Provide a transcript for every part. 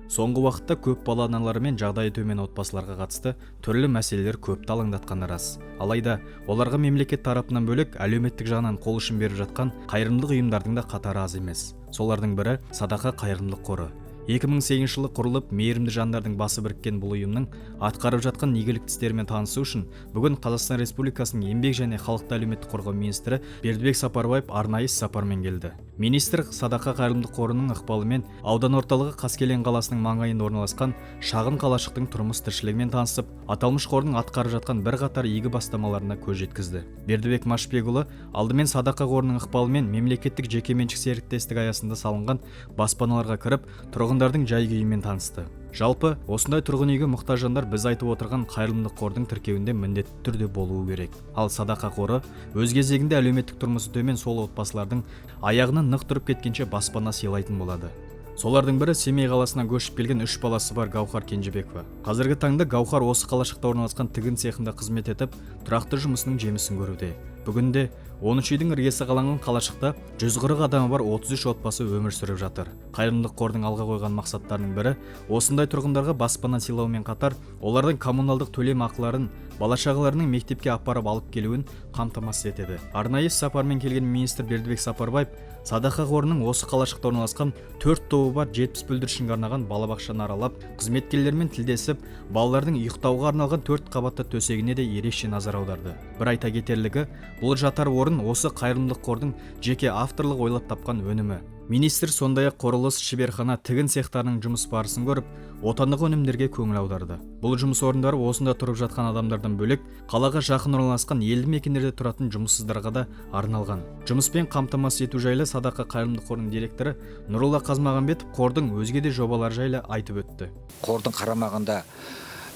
Соңғы уақытта көп бала аналары мен жағдайы төмен отбасыларға қатысты түрлі мәселелер көпті алаңдатқаны рас. Алайда оларға мемлекет тарапынан бөлек, әлеуметтік жағынан қол ұшын беріп жатқан қайырымдылық ұйымдардың да қатары аз емес. Солардың бірі – «Садақа» қайырымдылық қоры. 2008 жылы құрылып, мейірімді жандардың басы біріккен бұл ұйымның атқарып жатқан игілікті істерімен танысу үшін бүгін Қазақстан Республикасының еңбек және халықты әлеуметтік қорғау министрі Бердібек Сапарбаев арнайы іссапармен келді. Министр «Садақа» қайырымдылық қорының ықпалымен аудан орталығы Қаскелең қаласының маңайында орналасқан шағын қалашықтың тұрмыс тіршілігімен танысып, аталмыш қордың атқарып жатқан бірқатар игі бастамаларына көз жеткізді. Бердібек Машбекұлы алдымен «Садақа» қорының ықпалымен мемлекеттік жекеменшік серіктестік аясында салынған баспаналарға кіріп, тұрғындардың жай күйімен танысты. Жалпы, осындай тұрғын үйге мұқтаж жандар біз айтып отырған қайырымдылық қордың тіркеуінде міндетті түрде болуы керек. Ал «Садақа» қоры өз кезегінде әлеуметтік тұрмысы төмен сол отбасылардың аяғынан нық тұрып кеткенше баспана сыйлайтын болады. Солардың бірі – Семей қаласынан көшіп келген үш баласы бар Гаухар Кенжебекова. Қазіргі таңда Гаухар осы қалашықта орналасқан тігін цехында қызмет етіп, тұрақты жұмысының жемісін көруде. Бүгінде 13 үйдің іргесі қаланған қалашықта 140 адамы бар 33 отбасы өмір сүріп жатыр. Қайырымдылық қордың алға қойған мақсаттарының бірі – осындай тұрғындарға баспана сыйлаумен қатар, олардың коммуналдық төлем ақыларын, бала шағаларының мектепке апарып алып келуін қамтамасыз етеді. Арнайы іссапармен келген министр Бердібек Сапарбаев «Садақа» қорының осы қалашықта орналасқан төрт тобы бар 70 бүлдіршінге арналған балабақшаны аралап, қызметкерлермен тілдесіп, балалардың ұйықтауға арналған төрт қабатты төсегіне де ерекше назар аударды. Бір айта кетерлігі, бұл жатар орын осы қайырымдылық қордың жеке авторлық ойлап тапқан өнімі. Министр сондай ақ құрылыс, шеберхана, тігін цехтарының жұмыс барысын көріп, отандық өнімдерге көңіл аударды. Бұл жұмыс орындары осында тұрып жатқан адамдардан бөлек, қалаға жақын орналасқан елді мекендерде тұратын жұмыссыздарға да арналған. Жұмыспен қамтамасыз ету жайлы «Садақа» қайырымдылық қорының директоры Нұролла Қазмағамбетов қордың өзге де жобалары жайлы айтып өтті. Қордың қарамағында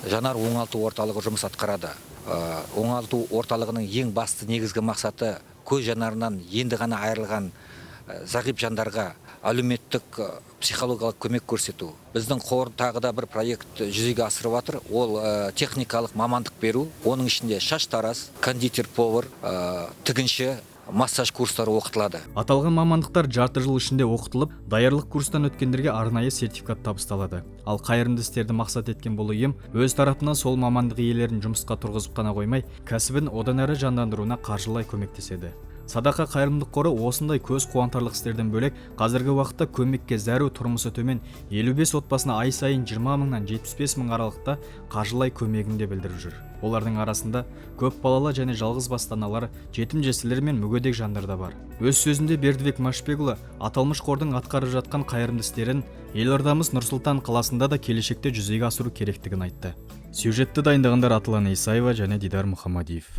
«Жанар» оңалту орталығы жұмыс атқарады. Оңалту орталығының ең басты негізгі мақсаты – көз жанарынан енді ғана айырылған зағип жандарға әлеуметтік, психологиялық көмек көрсету. Біздің қор тағы да бір проект жүзеге асырып жатыр. Ол техникалық мамандық беру. Оның ішінде шаштараз, кондитер, повар, тігінші, массаж курстары оқытылады. Аталған мамандықтар жарты жыл ішінде оқытылып, даярлық курстан өткендерге арнайы сертификат табысталады. Ал қайырымды істерді мақсат еткен бұл ұйым өз тарапынан сол мамандық иелерін жұмысқа тұрғызып қана қоймай, кәсібін одан әрі жандандыруына қаржылай көмектеседі. «Садақа» қайырымдылық қоры осындай көз қуантарлық істерден бөлек, қазіргі уақытта көмекке зәру, тұрмысы төмен 55 отбасына ай сайын 20 мыңнан 75 мың аралықта қаржылай көмегін де білдіріп жүр. Олардың арасында көп балалы және жалғыз басты аналар, жетім жесірлер мен мүгедек жандар да бар. Өз сөзінде Бердібек Машбекұлы аталмыш қордың атқарып жатқан қайырымды істерін елордамыз Нұр-Сұлтан қаласында да келешекте жүзеге асыру керектігін айтты. Сюжетті дайындағандар: Атлан Исаева және Дидар Мұхамадиев.